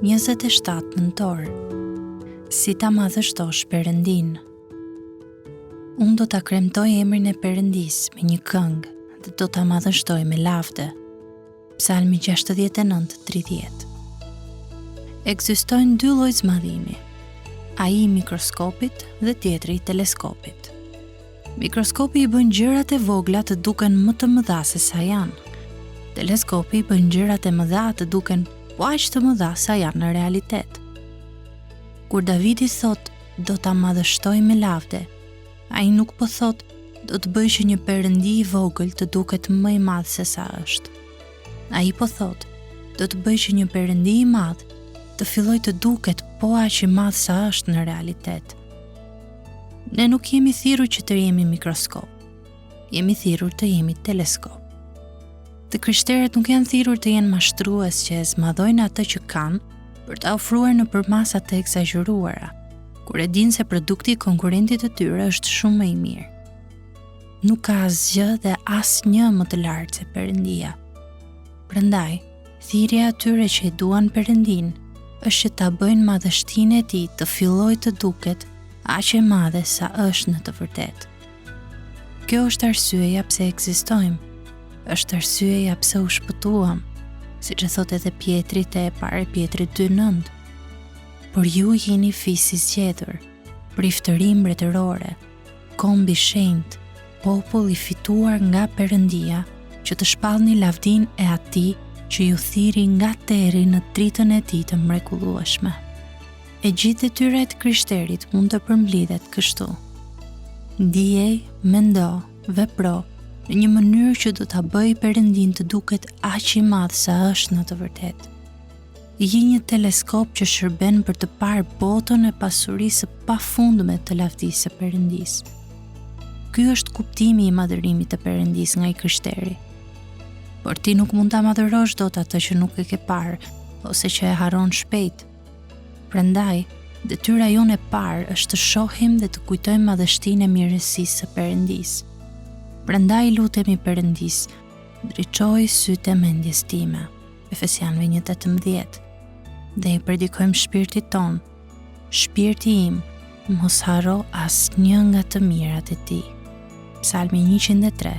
27 nëntor. Si ta madhështosh Perëndinë? Unë do ta kremtoj emrin e Perëndisë me një këngë dhe do ta madhështoj me lavde. Psalmi 69, 30. Ekzistojnë dy lloj zmadhimi, ai i mikroskopit dhe tjetri i teleskopit. Mikroskopi i bën gjërat e vogla të duken më të mëdha se sa janë. Teleskopi i bën gjërat e mëdha të duken po aq të mëdha sa janë në realitet. Kur Davidi thotë do ta madhështoj me lavde, ai nuk po thotë do të bëj që një perëndi i vogël të duket më i madh se sa është. Ai po thotë do të bëj që një perëndi i madh të fillojë të duket po aq i madh sa është në realitet. Ne nuk jemi thirrur që të jemi mikroskop. Jemi thirrur të jemi teleskop. Të krishterët nuk janë thirrur të jenë mashtrues që e zmadhojnë atë që kanë për ta ofruar në përmasa të ekzagjeruara, kur e dinë se produkti i konkurrentit të tyre është shumë më i mirë. Nuk ka asgjë dhe asnjë më të lartë se Perëndia. Prandaj, Thirrja e atyre që e duan Perëndinë është që ta bëjnë madhështinë e tij të fillojë të duket aq e madhe sa është në të vërtetë. Kjo është arsyeja pse ekzistojmë. Është arsyeja pse u shpëtuam, siç e thotë edhe Pjetri te e para e Pjetrit 2:9. Por ju jeni fis i zgjedhur, priftëri mbretërore, komb i shenjtë, popull i fituar nga Perëndia, që të shpallni lavdinë e atij që ju thirri nga terri në dritën e tij të mrekullueshme. E gjithë detyra e të krishterit mund të përmblidhet kështu. Ndiej, mendo, vepro në një mënyrë që do ta bëjë Perëndinë të duket aq i madh sa është në të vërtetë. Ji një teleskop që shërben për të parë botën e pasurisë së pafundme të lavdisë së Perëndisë. Ky është kuptimi i madhërimit të Perëndisë nga i krishteri. Por ti nuk mund ta madhërosh dot atë që nuk e ke parë ose që e harron shpejt. Prandaj, detyra jonë e parë është të shohim dhe të kujtojmë madhështinë e mirësisë së Perëndisë. Prandaj lutemi Perëndisë, ndriçoji sytë e mendjes time. Efesianëve 1:18 dhe i predikojmë shpirtit tonë, shpirti im, mos harro asnjë nga të mirat e tij. Psalmi 103,